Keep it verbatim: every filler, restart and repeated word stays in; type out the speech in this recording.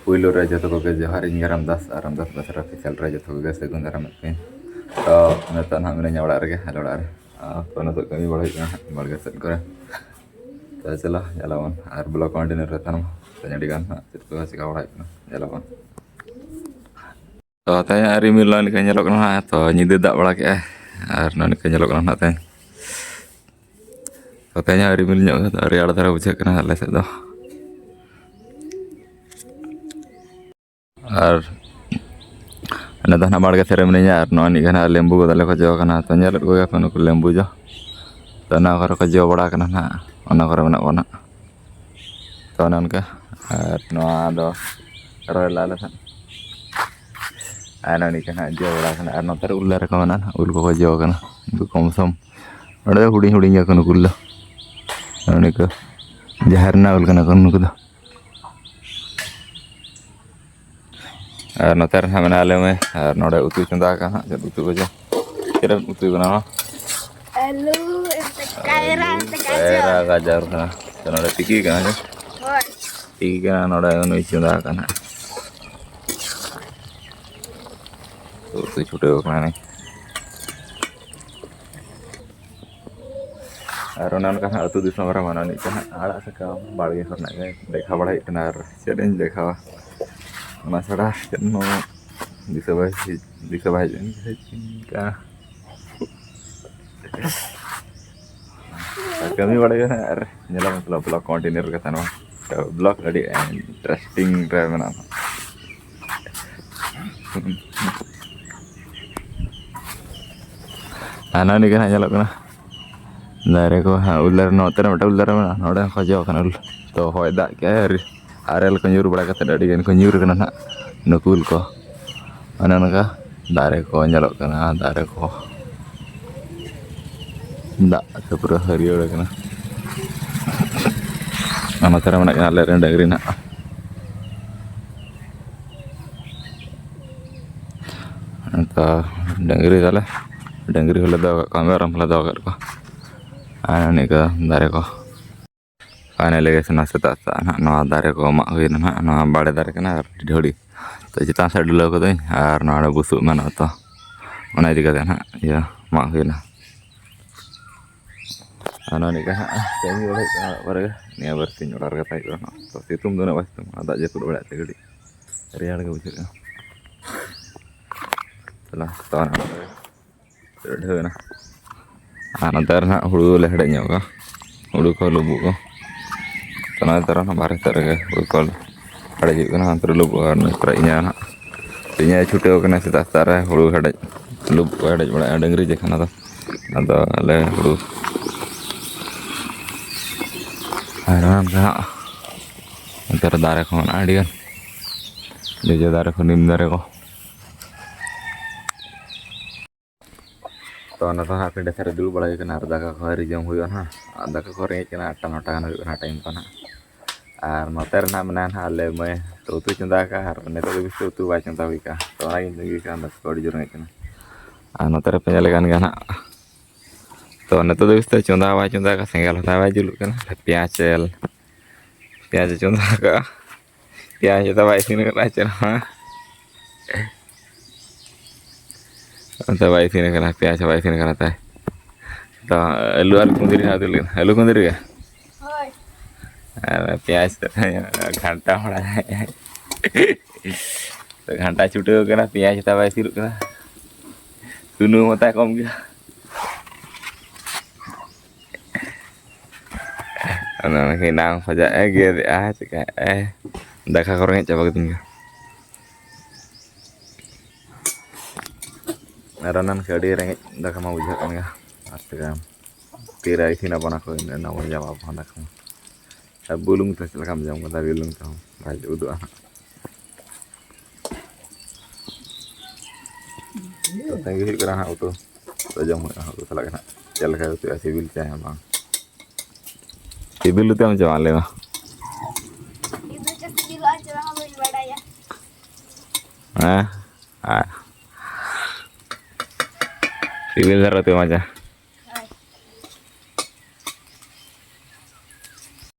ᱯᱩᱭᱞᱩ ᱨᱮ ᱡᱚᱛᱚ ᱠᱚᱜᱮ ᱡᱚᱦᱟᱨ, ᱤᱧ ᱜᱮ ᱨᱟᱢᱫᱟᱥ, ᱟᱨ ᱨᱟᱢᱫᱟᱥ ᱵᱟᱥᱨᱟ ᱚᱯᱷᱤᱥᱤᱭᱟᱞ ᱨᱮ ᱡᱚᱛᱚ ᱠᱚᱜᱮ ᱥᱟᱹᱜᱩᱱ ᱫᱟᱨᱟᱢᱮᱫ ᱯᱮ᱾ ᱛᱚ, ᱱᱤᱛᱚᱜ ᱱᱟᱦᱟᱜ ᱢᱤᱱᱟᱹᱧᱟ ᱚᱲᱟᱜ ᱨᱮᱜᱮ, ᱟᱞᱮ ᱚᱲᱟᱜ ᱨᱮ᱾ ᱟᱨ ᱛᱚ, ᱱᱤᱛᱚᱜ ᱠᱟᱹᱢᱤ ᱵᱟᱲᱟ ᱦᱩᱭᱩᱜ ᱠᱟᱱᱟ ᱦᱟᱸᱜ ᱵᱟᱲᱜᱮ ᱥᱮᱫ ᱠᱚᱨᱮ᱾ ᱛᱚ, ᱪᱚᱞᱚ, ᱧᱮᱞᱟᱵᱚᱱ᱾ ᱟᱨ ᱵᱞᱚᱜ ᱠᱚᱱᱴᱤᱱᱤᱭᱩ ᱨᱮ ᱛᱟᱦᱮᱱ ᱢᱟ᱾ ᱛᱚ, ᱟᱹᱰᱤ ᱜᱟᱱ ᱦᱟᱸᱜ ᱪᱮᱫ ᱠᱚ ᱪᱮᱠᱟ ᱵᱟᱲᱟ ᱦᱩᱭᱩᱜ ᱠᱟᱱᱟ, ᱧᱮᱞᱟᱵᱚᱱ᱾ ᱛᱚ, ᱛᱮᱦᱮᱧ ᱟᱜ ᱨᱤᱢᱤᱞ ᱱᱚᱜᱼᱚᱭ ᱱᱤᱝᱠᱟ ᱧᱮᱞᱚᱜ ᱠᱟᱱᱟ ᱦᱟᱸᱜ᱾ ᱛᱚ, ᱧᱤᱫᱟᱹ ᱫᱟᱜ ᱵᱟᱲᱟ ᱠᱮᱜᱼᱟᱭ᱾ ᱟᱨ ᱱᱚᱜᱼᱚᱭ ᱱᱤᱝᱠᱟ ᱧᱮᱞᱚᱜ ᱠᱟᱱᱟ ᱦᱟᱸᱜ ᱛᱮᱦᱮᱧ᱾ ᱛᱚ, ᱛᱮᱦᱮᱧ ᱦᱚᱸ ᱨᱤᱢᱤᱞ ᱧᱚᱜ ᱠᱟᱫᱟ, ᱨᱮᱭᱟᱲ ᱫᱷᱟᱨᱟ ᱵᱩᱡᱷᱟᱹᱜ ᱠᱟᱱᱟ ᱟᱞᱮ ᱥᱮᱫ ᱫᱚ᱾ ᱟᱨ ᱚᱸᱰᱮ ᱫᱚ ᱱᱟᱦᱟᱜ ᱵᱟᱲᱜᱮ ᱥᱮᱫ ᱨᱮ ᱢᱤᱱᱟᱹᱧᱟ, ᱟᱨ ᱱᱚᱜᱼᱚᱭ ᱱᱤᱡ ᱜᱮ ᱱᱟᱦᱟᱜ ᱞᱮᱢᱵᱩ ᱠᱚ ᱛᱟᱞᱮ ᱠᱚ ᱡᱚ ᱠᱟᱱᱟ᱾ ᱛᱚ, ᱧᱮᱞᱮᱫ ᱠᱚᱜᱮᱭᱟ ᱯᱮ ᱱᱩᱠᱩ ᱞᱮᱢᱵᱩ ᱡᱚ᱾ ᱛᱚ, ᱚᱱᱟ ᱠᱚᱨᱮ ᱠᱚ ᱡᱚ ᱵᱟᱲᱟ ᱠᱟᱱᱟ ᱱᱟᱦᱟᱜ, ᱚᱱᱟ ᱠᱚᱨᱮ ᱢᱮᱱᱟᱜ ᱠᱚᱣᱟ ᱱᱟᱦᱟᱜ᱾ ᱛᱚ, ᱚᱱᱮ ᱚᱱᱠᱟ᱾ ᱟᱨ ᱱᱚᱣᱟ ᱫᱚ ᱨᱚᱦᱚᱭ ᱞᱮᱫᱼᱟ ᱞᱮ ᱱᱟᱦᱟᱜ᱾ ᱟᱨ ᱱᱚᱜᱼᱚ ᱱᱤᱝᱠᱟ ᱱᱟᱦᱟᱜ ᱡᱚ ᱵᱟᱲᱟ ᱠᱟᱱᱟ᱾ ᱟᱨ ᱱᱚᱛᱮ ᱨᱮ ᱩᱞ ᱫᱟᱨᱮ ᱠᱚ ᱢᱮᱱᱟᱜᱼᱟ ᱱᱟᱦᱟᱜ, ᱩᱞ ᱠᱚᱠᱚ ᱡᱚ ᱠᱟᱱᱟ᱾ ᱩᱱᱠᱩ ᱠᱚᱢ ᱥᱚᱢ ᱱᱚᱰᱮ ᱫᱚ ᱦᱩᱰᱤᱧ ᱦᱩᱰᱤᱧ ᱜᱮᱭᱟ ᱠᱚ ᱱᱩᱠᱩ ᱩᱞ ᱫᱚ᱾ ᱱᱚᱜᱼᱚ ᱱᱤᱝᱠᱟ ᱡᱟᱦᱟᱸ ᱨᱮᱱᱟᱜ ᱩᱞ ᱠᱟᱱᱟ ᱠᱚ ᱱᱩᱠᱩ ᱫᱚ᱾ ᱟᱨ ᱱᱚᱛᱮ ᱨᱮ ᱦᱟᱸᱜ ᱢᱮᱱᱟᱜ ᱞᱮ ᱢᱮ᱾ ᱟᱨ ᱱᱚᱰᱮ ᱩᱛᱩ ᱪᱚᱸᱫᱟ ᱟᱠᱟᱱ ᱦᱟᱸᱜ, ᱪᱮᱫ ᱩᱛᱩ ᱠᱚ ᱪᱚ? ᱪᱮᱫ ᱮᱢ ᱩᱛᱩ ᱠᱟᱱᱟ ᱱᱚᱣᱟ? ᱟᱹᱞᱩ, ᱮᱱᱛᱮ ᱠᱟᱭᱨᱟ, ᱟᱹᱞᱩ, ᱮᱱᱛᱮ ᱠᱟᱭᱨᱟ, ᱜᱟᱡᱚᱨ᱾ ᱜᱟᱡᱚᱨ ᱠᱟᱱᱟ᱾ ᱛᱚ ᱱᱚᱰᱮ ᱛᱤᱠᱤ ᱠᱟᱱᱟ ᱦᱮᱸ? ᱦᱳᱭ᱾ ᱛᱤᱠᱤ ᱠᱟᱱᱟ, ᱱᱚᱰᱮ ᱱᱩᱭ ᱪᱚᱸᱫᱟ ᱟᱠᱟᱱ ᱦᱟᱸᱜ᱾ ᱩᱛᱩ ᱪᱷᱩᱴᱟᱹᱣ ᱠᱟᱱᱟ ᱱᱩᱭ᱾ ᱟᱨ ᱚᱱᱮ ᱚᱱᱠᱟ ᱦᱟᱸᱜ ᱟᱹᱛᱩ ᱫᱤᱥᱚᱢ ᱨᱮ ᱢᱟᱱᱮ ᱱᱤᱝᱠᱟ ᱦᱟᱸᱜ ᱟᱲᱟᱜ ᱥᱟᱠᱟᱢ ᱵᱟᱲᱜᱮ ᱠᱚᱨᱮᱱᱟᱜ ᱜᱮ ᱫᱮᱠᱷᱟᱣ ᱵᱟᱲᱟ ᱦᱩᱭᱩᱜ ᱠᱟᱱᱟ᱾ ᱟᱨ ᱪᱮᱫ ᱤᱧ ᱫᱮᱠᱷᱟᱣᱟ, ᱚᱱᱟ ᱪᱷᱟᱲᱟ ᱪᱮᱫ ᱦᱚᱸ ᱫᱤᱥᱟᱹ ᱵᱟᱭ ᱦᱤᱡᱩᱜ, ᱫᱤᱥᱟᱹ ᱵᱟᱭ ᱦᱤᱡᱩᱜ ᱠᱟᱱᱟ᱾ ᱟᱨ ᱠᱟᱹᱢᱤ ᱵᱟᱲᱟ ᱜᱮ ᱦᱟᱸᱜ, ᱟᱨ ᱧᱮᱞᱟᱵᱚᱱ ᱵᱞᱚᱜ ᱠᱚᱱᱴᱤᱱᱤᱭᱩ ᱨᱮᱜᱮ ᱛᱟᱦᱮᱱ ᱢᱟ᱾ ᱵᱞᱚᱜ ᱟᱹᱰᱤ ᱤᱱᱴᱟᱨᱮᱥᱴᱤᱝ ᱨᱮ ᱢᱮᱱᱟᱜᱼᱟ᱾ ᱦᱟᱱᱟ ᱱᱤᱭᱟᱹ ᱜᱮ ᱦᱟᱸᱜ ᱧᱮᱞᱚᱜ ᱠᱟᱱᱟ ᱫᱟᱨᱮ ᱠᱚ ᱦᱟᱸᱜ, ᱩᱞ ᱫᱟᱨᱮ, ᱱᱚᱛᱮ ᱨᱮ ᱢᱤᱫᱴᱟᱝ ᱩᱞ ᱫᱟᱨᱮ ᱢᱮᱱᱟᱜᱼᱟ, ᱱᱚᱰᱮ ᱦᱚᱸ ᱠᱚ ᱡᱚ ᱠᱟᱱᱟ ᱩᱞ᱾ ᱛᱚ ᱦᱚᱭ ᱫᱟᱜ ᱠᱮᱜᱼᱟᱭ, ᱟᱨ ᱟᱨᱮᱞ ᱠᱚ ᱧᱩᱨ ᱵᱟᱲᱟ ᱠᱟᱛᱮᱫ ᱟᱹᱰᱤ ᱜᱟᱱ ᱠᱚ ᱧᱩᱨ ᱠᱟᱱᱟ ᱱᱟᱦᱟᱜ ᱱᱩᱠᱩ ᱩᱞ ᱠᱚ᱾ ᱚᱱᱮ ᱚᱱᱠᱟ ᱫᱟᱨᱮ ᱠᱚ ᱧᱮᱞᱚᱜ ᱠᱟᱱᱟ, ᱫᱟᱨᱮ ᱠᱚ ᱫᱟᱜ ᱛᱮ ᱯᱩᱨᱟᱹ ᱦᱟᱹᱨᱭᱟᱹᱲ ᱠᱟᱱᱟ᱾ ᱟᱨ ᱱᱚᱛᱮ ᱨᱮ ᱢᱮᱱᱟᱜ ᱠᱤᱱᱟ ᱟᱞᱮ ᱨᱮᱱ ᱰᱟᱹᱝᱨᱤ ᱱᱟᱦᱟᱜ᱾ ᱚᱱᱠᱟ ᱰᱟᱹᱝᱨᱤ ᱛᱟᱞᱮ, ᱰᱟᱹᱝᱨᱤ ᱦᱚᱸᱞᱮ ᱫᱚᱦᱚ ᱠᱟᱜ ᱠᱚᱣᱟ, ᱢᱮᱨᱚᱢ ᱦᱚᱸᱞᱮ ᱫᱚᱦᱚ ᱠᱟᱜ ᱠᱚᱣᱟ᱾ ᱟᱨ ᱱᱤᱝᱠᱟ ᱫᱟᱨᱮ ᱠᱚ᱾ ᱯᱷᱟᱭᱱᱟᱞᱤ ᱜᱮ ᱥᱮᱱᱟ ᱥᱮᱛᱟᱜ ᱥᱮᱛᱟᱜ ᱱᱟᱦᱟᱜ ᱱᱚᱣᱟ ᱫᱟᱨᱮ ᱠᱚ ᱢᱟᱜ ᱦᱩᱭᱱᱟ ᱱᱟᱦᱟᱜ, ᱱᱚᱣᱟ ᱵᱟᱲᱮ ᱫᱟᱨᱮ ᱠᱟᱱᱟ ᱟᱨ ᱰᱷᱟᱹᱲᱤ᱾ ᱛᱚ ᱪᱮᱛᱟᱱ ᱥᱮᱫ ᱰᱷᱩᱞᱟᱹᱣ ᱠᱟᱹᱫᱟᱹᱧ ᱟᱨ ᱱᱚᱣᱟ ᱵᱩᱥᱩᱵ ᱢᱮᱱᱟᱜᱼᱟ, ᱛᱚ ᱚᱱᱟ ᱤᱫᱤ ᱠᱟᱛᱮ ᱱᱟᱦᱟᱜ ᱤᱭᱟᱹ ᱢᱟᱜ ᱦᱩᱭᱱᱟ᱾ ᱟᱨ ᱱᱚᱜᱼᱚ ᱱᱤᱝᱠᱟ ᱦᱟᱸᱜ ᱠᱟᱹᱢᱤ ᱵᱟᱲᱟ ᱦᱩᱭᱩᱜ ᱠᱟᱱᱟ ᱚᱲᱟᱜ ᱠᱚᱨᱮ ᱜᱮ᱾ ᱱᱤᱭᱟᱹ ᱵᱟᱨ ᱥᱤᱧ ᱚᱲᱟᱜ ᱨᱮᱜᱮ ᱛᱟᱦᱮᱸ ᱦᱩᱭᱩᱜ ᱠᱟᱱᱟ ᱦᱟᱸᱜ᱾ ᱛᱚ ᱥᱤᱛᱩᱝ ᱫᱚ ᱩᱱᱟᱹᱜ ᱵᱟᱭ ᱥᱤᱛᱩᱝ ᱠᱟᱱᱟ, ᱫᱟᱜ ᱡᱟᱹᱯᱩᱫ ᱵᱟᱲᱟᱭᱮᱫ ᱛᱮ ᱠᱟᱹᱴᱤᱡ ᱨᱮᱭᱟᱲ ᱜᱮ ᱵᱩᱡᱷᱟᱹᱜ ᱠᱟᱱᱟ᱾ ᱪᱟᱞᱟᱜ ᱛᱚ ᱱᱚᱰᱮ ᱯᱤᱰᱷᱟᱹᱣ ᱮᱱᱟ᱾ ᱟᱨ ᱱᱚᱛᱮ ᱨᱮ ᱱᱟᱦᱟᱜ ᱦᱩᱲᱩ ᱞᱮ ᱦᱮᱰᱮᱡ ᱧᱚᱜ ᱠᱟᱜᱼᱟ, ᱦᱩᱲᱩ ᱠᱚ ᱞᱩᱵᱩᱜ ᱠᱚ᱾ ᱛᱚ ᱱᱚᱛᱮ ᱨᱮ ᱱᱟᱦᱟᱜ ᱵᱟᱨᱦᱮ ᱥᱮᱫ ᱨᱮᱜᱮ ᱦᱩᱲᱩ ᱠᱚ ᱦᱮᱰᱮᱡ ᱦᱩᱭᱩᱜ ᱠᱟᱱᱟ᱾ ᱚᱱᱛᱮ ᱨᱮ ᱞᱩᱵᱩᱜ ᱟᱨ ᱱᱚᱛᱮ ᱨᱮ ᱤᱧᱟᱹᱜ ᱱᱟᱦᱟᱜ, ᱤᱧᱟᱹᱜ ᱪᱷᱩᱴᱟᱹᱣ ᱠᱟᱱᱟ ᱥᱮᱛᱟᱜ ᱥᱮᱛᱟᱜ ᱨᱮ ᱦᱩᱲᱩ ᱦᱮᱰᱮᱡ, ᱞᱩᱵᱩᱜ ᱠᱚ ᱦᱮᱰᱮᱡ ᱵᱟᱲᱟᱭᱟ ᱰᱟᱹᱝᱨᱤ ᱡᱮᱠᱷᱟᱱ ᱟᱫᱚ᱾ ᱟᱫᱚ ᱟᱞᱮ ᱦᱩᱲᱩ ᱟᱨ ᱚᱱᱠᱟ ᱦᱟᱸᱜ ᱚᱱᱛᱮ ᱨᱮ ᱫᱟᱨᱮ ᱠᱚ ᱢᱮᱱᱟᱜᱼᱟ ᱟᱹᱰᱤᱜᱟᱱ, ᱡᱚᱡᱚ ᱫᱟᱨᱮ ᱠᱚ, ᱱᱤᱢ ᱫᱟᱨᱮ ᱠᱚ᱾ ᱛᱚ ᱱᱤᱛᱚᱜ ᱦᱟᱸᱜ ᱯᱤᱸᱰᱟᱹ ᱥᱮᱫ ᱨᱮ ᱫᱩᱲᱩᱵ ᱵᱟᱲᱟ ᱦᱩᱭ ᱠᱟᱱᱟ ᱟᱨ ᱫᱟᱠᱟ ᱠᱚ ᱟᱹᱣᱨᱤ ᱡᱚᱢ ᱦᱩᱭᱩᱜᱼᱟ ᱱᱟᱦᱟᱜ᱾ ᱟᱨ ᱫᱟᱠᱟ ᱠᱚ ᱨᱮᱸᱜᱮᱡ ᱠᱟᱱᱟ, ᱟᱴᱴᱟ ᱱᱚᱴᱟ ᱜᱟᱱ ᱦᱩᱭᱩᱜ ᱠᱟᱱᱟ ᱴᱟᱭᱤᱢ ᱠᱚ ᱱᱟᱦᱟᱜ᱾ ᱟᱨ ᱱᱚᱛᱮ ᱨᱮ ᱱᱟᱦᱟᱜ ᱢᱮᱱᱟᱭᱟ ᱱᱟᱦᱟᱜ ᱟᱞᱮ ᱢᱟᱹᱭ, ᱛᱚ ᱩᱛᱩᱭ ᱪᱚᱸᱫᱟ ᱟᱠᱟᱫᱼᱟ ᱟᱨ ᱱᱤᱛᱚᱜ ᱫᱷᱟᱹᱵᱤᱡ ᱛᱮ ᱩᱛᱩ ᱵᱟᱭ ᱪᱚᱸᱫᱟ ᱦᱩᱭ ᱟᱠᱟᱫᱼᱟ᱾ ᱛᱚ ᱚᱱᱟᱜᱤᱧ ᱛᱟᱺᱜᱤ ᱠᱟᱱᱟ, ᱫᱟᱠᱟ ᱠᱚ ᱟᱹᱰᱤ ᱡᱳᱨ ᱨᱮᱸᱜᱮᱡ ᱠᱟᱱᱟ᱾ ᱟᱨ ᱱᱚᱛᱮ ᱨᱮ ᱯᱮ ᱧᱮᱞᱮ ᱠᱟᱱ ᱜᱮᱭᱟ ᱱᱟᱦᱟᱜ᱾ ᱛᱚ ᱱᱤᱛᱚᱜ ᱫᱷᱟᱹᱵᱤᱡ ᱛᱮ ᱪᱚᱸᱫᱟ ᱵᱟᱭ ᱪᱚᱸᱫᱟ ᱟᱠᱟᱫᱼᱟ, ᱥᱮᱸᱜᱮᱞ ᱦᱚᱸ ᱛᱟᱭ ᱵᱟᱭ ᱡᱩᱞᱩᱜ ᱠᱟᱱᱟ᱾ ᱯᱮᱸᱭᱟᱡᱽ ᱮᱞ, ᱯᱮᱸᱭᱟᱡᱽ ᱮ ᱪᱚᱸᱫᱟ ᱟᱠᱟᱫᱼᱟ, ᱯᱮᱸᱭᱟᱡᱽ ᱦᱚᱸ ᱛᱟᱭ ᱵᱟᱭ ᱤᱥᱤᱱ ᱟᱠᱟᱫᱼᱟ ᱪᱮᱫ ᱦᱚᱸ᱾ ᱚᱱᱛᱮ ᱵᱟᱭ ᱤᱥᱤᱱ ᱟᱠᱟᱱᱟ, ᱯᱮᱸᱭᱟᱡᱽ ᱦᱚᱸ ᱵᱟᱭ ᱤᱥᱤᱱ ᱟᱠᱟᱱᱟ ᱛᱟᱭ᱾ ᱛᱚ ᱟᱹᱞᱩ ᱟᱨ ᱠᱩᱸᱫᱽᱨᱤ ᱦᱟᱸᱜ ᱩᱛᱩ ᱞᱟᱹᱜᱤᱫ, ᱟᱹᱞᱩ ᱠᱩᱸᱫᱽᱨᱤ ᱜᱮ᱾ ᱦᱳᱭ᱾ ᱟᱨ ᱯᱮᱸᱭᱟᱡᱽ ᱜᱷᱟᱱᱴᱟ ᱵᱟᱲᱟᱭ᱾ ᱛᱚ ᱜᱷᱟᱱᱴᱟ ᱪᱷᱩᱴᱟᱹᱣ ᱠᱟᱱᱟ, ᱯᱮᱸᱭᱟᱡᱽ ᱦᱟᱛᱟᱣ ᱵᱟᱭ ᱥᱩᱨᱩᱜ ᱠᱟᱱᱟ, ᱥᱩᱱᱩᱢ ᱦᱚᱸ ᱛᱟᱭ ᱠᱚᱢ ᱜᱮᱭᱟ᱾ ᱚᱱᱟ ᱜᱮ ᱮᱱᱟᱝ ᱠᱷᱚᱡᱟᱜ ᱮ ᱜᱮᱫ ᱮᱫᱼᱟ, ᱪᱤᱠᱟᱹᱭᱮᱫᱼᱟᱭ, ᱫᱟᱠᱟ ᱠᱚ ᱨᱮᱸᱜᱮᱡ ᱪᱟᱵᱟ ᱠᱤᱫᱤᱧ ᱜᱮ᱾ ᱟᱨ ᱮᱱᱟᱝ ᱠᱷᱚᱡ ᱟᱹᱰᱤ ᱨᱮᱸᱜᱮᱡ, ᱫᱟᱠᱟ ᱢᱟ ᱵᱩᱡᱷᱟᱹᱜ ᱠᱟᱱ ᱜᱮᱭᱟ᱾ ᱟᱨ ᱪᱤᱠᱟᱹᱭᱟᱢ, ᱛᱤᱨᱮ ᱤᱥᱤᱱ ᱟᱵᱚᱱᱟ ᱠᱚ, ᱮᱱᱟ ᱵᱚᱱ ᱡᱚᱢᱟ ᱟᱵᱚ ᱦᱚᱸ ᱫᱟᱠᱟ ᱢᱟ᱾ ᱟᱨ ᱵᱩᱞᱩᱝ ᱛᱮ ᱪᱮᱫ ᱞᱮᱠᱟᱢ ᱡᱚᱢ ᱠᱟᱫᱟ, ᱵᱩᱞᱩᱝ ᱛᱮᱦᱚᱸ ᱵᱟᱭ ᱩᱫᱩᱜᱼᱟ ᱦᱟᱸᱜ᱾ ᱛᱚ ᱛᱟᱺᱜᱤ ᱦᱩᱭᱩᱜ ᱠᱟᱱᱟ ᱦᱟᱸᱜ ᱩᱛᱩ᱾ ᱛᱚ ᱡᱚᱢ ᱦᱩᱭᱩᱜᱼᱟ ᱦᱟᱸᱜ, ᱩᱛᱩ ᱥᱟᱞᱟᱜ ᱜᱮ ᱦᱟᱸᱜ᱾ ᱪᱮᱫ ᱞᱮᱠᱟ ᱩᱛᱩᱜᱼᱟ, ᱥᱤᱵᱤᱞ ᱪᱮ ᱦᱟᱸᱜ ᱵᱟᱝ? ᱥᱤᱵᱤᱞ ᱩᱛᱩ ᱟᱢ ᱪᱮ ᱵᱟᱝ, ᱞᱟᱹᱭ ᱢᱮ? ᱤᱧ ᱫᱚ ᱪᱮᱫ ᱥᱤᱵᱤᱞᱚᱜᱼᱟ ᱪᱮ ᱵᱟᱝᱟ ᱵᱟᱹᱧ ᱵᱟᱰᱟᱭᱟ᱾ ᱦᱮᱸ? ᱟᱨ ᱥᱤᱵᱤᱞ ᱫᱷᱟᱨᱟ ᱩᱛᱩ ᱢᱟᱪᱷᱟ᱾